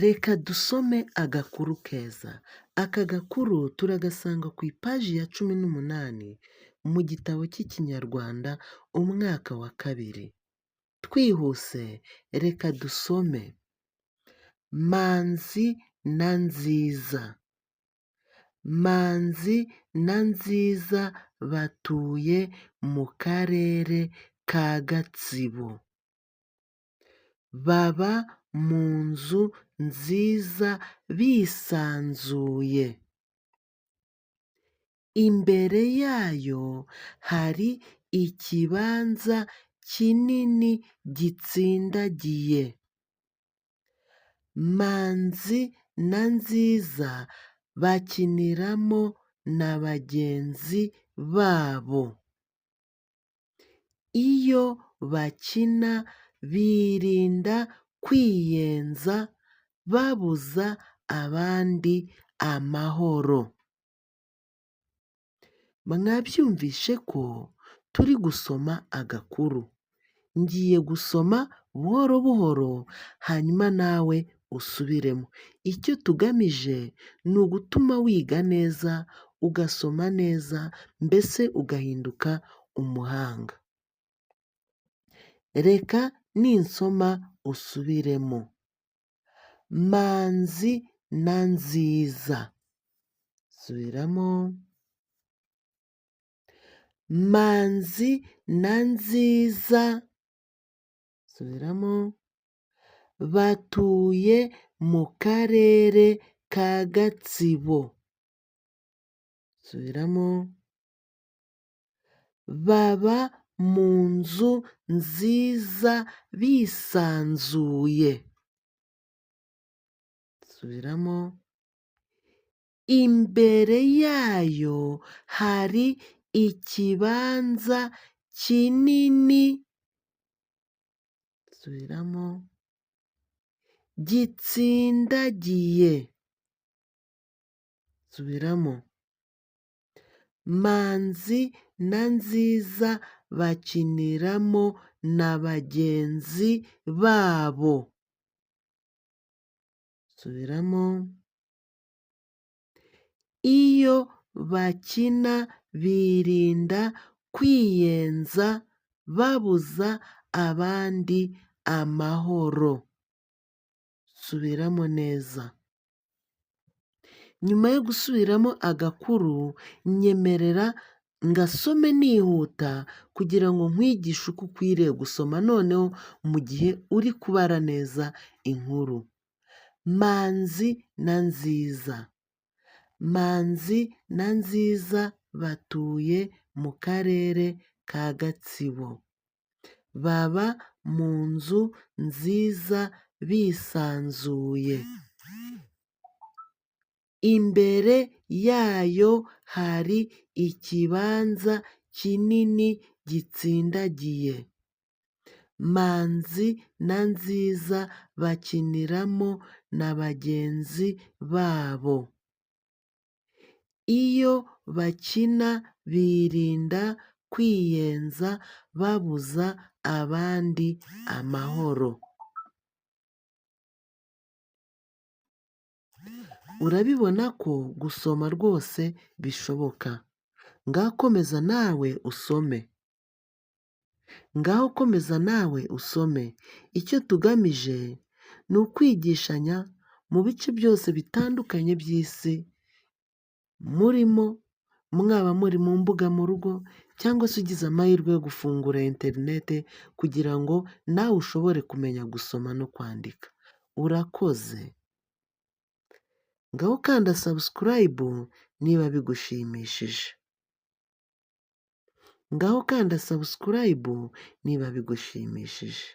Reka dusome agakuru keza. Aka gakuru turagasanga ku ipaji ya 18 mu gitabo cy'Ikinyarwanda umwaka wa kabiri. Twihuse reka dusome. Manzi na Nziza. Manzi na Nziza batuye mu karere ka Gatsibo. Baba mu nzu nziza bisanzuye. Imbere yayo hari ikibanza kinini gitsindagiye. Manzi na Nziza bakiniramo na bagenzi babo. Iyo bakina birinda kwiyenza babuza abandi amahoro. Mwabyumvishe ko turi gusoma agakuru. Ngiye gusoma buhoro buhoro hanyuma nawe usubiremo. Icyo tugamije ni ugutuma wiga neza, ugasoma neza, mbese ugahinduka umuhanga. Reka ninsoma usubiremo. Manzi na Nziza. Subiramo. Manzi na Nziza, subiramo, batuye mu karere ka Gatsibo. Subiramo. Baba mu nzu nziza bisanzuye. Subiramo. Imbere yayo hari ikibanza kinini, subiramo, gitsindagiye. Subiramo. Manzi na Nziza bakiniramo na bagenzi babo. Subiramo. Iyo bakina birinda kwiyenza babuza abandi amahoro. Subiramo neza. Nyuma yo gusubiramo agakuru, nyemerera ngasome nihuta kugira ngo nkwigishe uko ukwiriye gusoma noneho mu gihe uri kubara neza inkuru. Manzi na Nziza. Manzi na Nziza batuye mu karere ka Gatsibo. Baba mu nzu nziza bisanzuye. Imbere yayo hari ikibanza kinini gitsindagiye. Manzi na Nziza bakiniramo na bagenzi babo. Iyo bakina birinda kwiyenza babuza abandi amahoro. Urabibona ko gusoma rwose bishoboka. Ngaho komeza nawe usome. Ngaho komeza nawe usome. Icyo tugamije ni ukwigishanya mu bice byose bitandukanye by'isi murimo, mwaba muri mu mbuga mu rugo cyangwa se ugize amahirwe yo gufungura interinete kugira ngo nawe ushobore kumenya gusoma no kwandika. Urakoze. Ngaho kanda subscribe niba bigushimishije. Ngaho kanda subscribe niba bigushimishije.